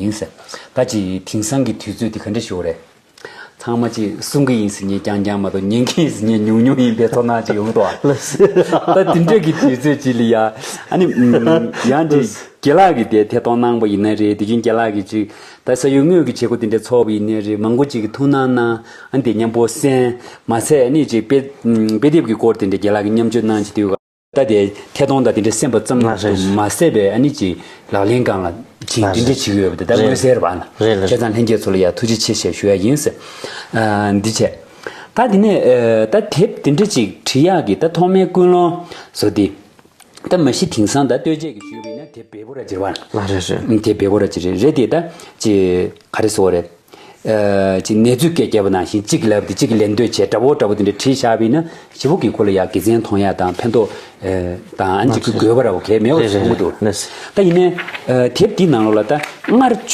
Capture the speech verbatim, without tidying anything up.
ཡིན་ཟེར། ད་ཅི་དེང་སང་གི་དུས་ཚོད་དེ་ག་འདྲ་ཞིག་རེད། ཚང་མ་ཅིག་གསུང་གི་ཡིན་ཟེར་མཁན་རྐྱང་རྐྱང་མ་གཏོགས་ཉན་གྱི་ཡིན་ཟེར་མཁན་ཉུང་ཉུང་ཡིན་པའི་ཚོར་སྣང་ཅིག་ཡོང་གི་འདུག་ཨ། ལགས་སོ། ད་དེ་འདྲ་གི་དུས་ཚོད་ཅིག་ལ་ཡ། ཨ་ནི་ཡང་ཅིག་རྒན་ལགས་ཀྱིས་དེ་ཐད་གཏོང་གནང་པ་ཡིན་ན་རེད། དེ་བཞིན་རྒན་ལགས་ཀྱིས་ཅིག་ད་ས་ཡུལ་དངོས་ཀྱི་བྱེད་སྒོ་དེ་འདྲ་ཚོགས་པ་ཡིན་ན་རེད། མང་པོ་ཅིག་གིས་ཐུགས་སྣང་གནང་། ཨ་ནི་དེ་མཉམ་པོ་གསན། མ་ཟད་ཨ་ནི་ཅིག་དཔེ་དཔེ་དེབ་ཀྱི་སྐོར་དེ་འདྲ་རྒན་ལགས་ཀྱིས་མཉམ་སྤྱོད་གནང་བྱེད་དུས། ད་དེ་ཐད་གཏོང་དང་དེ་འདྲ་གསན་པ་ཙམ་ལ་མ་ཟད་པའི་ཨ་ནི་ཅིག་ལག་ལེན་སྒང་ལ་ཅིག་དེ་འདྲ་བྱེད་ཀྱི་ཡོད་པ་དེ་ད་མངོན་གསལ་རེད་པ། ལགས་སོ། བྱས་ཙང་ལྷན་རྒྱས་ཚོ་ལ་ཡ་ཐུགས་རྗེ་ཆེ་ཞེས་ཞུ་ཡ་ཡིན་ཟེར། ཨ། འདི་བྱས། ད་དེ་ནས་ཨ། ད་དེབ་དེ་འདྲ་ཅིག་བྲིས་ཡག་གི་ད་ཐོག་མའི་ཀུན་སློང་བཟོ་དེ། ད་མ་གཞི་དེང་སང་ད་ལྟོས་བཅས་ཀྱི་ཞུས་པ་ཡིན་ན་དེབ་འབེལ་པོ་ར་ཅིག་རེད་པ། ལགས་རེད་རེད། དེབ་འབེལ་པོ་ར་ཅིག་རེད། རེད་དེ་ད་ཅིག་ག་རེ་ཟེར་དགོས་རེད། ཨ། ཅིག་ནས་ཚུལ་སྐད་རྒྱབ་པ་ནང་བཞིན་གཅིག་ལབ་དེ་གཅིག་གི་ལན་ལྟོས་བྱས་འདྲ་པོ་འདྲ་པོ་དེ་འདྲ་བྲིས་བཞག་པ་ཡིན་ན་ཞེ་པོ་གི་ཁོ་ལ་ཡ་དགེ་མཚན་མཐོང་ཡ་དང་ཕན་ཐོགས་ཨ། དང་ཨ་ནི་ཅིག་གི་དགོས་པ་འདྲ་པོ་གས་མེད་པ་རེད་རེད་མཐོང་གི་འདུག་རེད། ད་ཡིན་ནའི་ཨ། དེབ་འདིའི་ནང་ལོགས་ལ་ད་སྔར་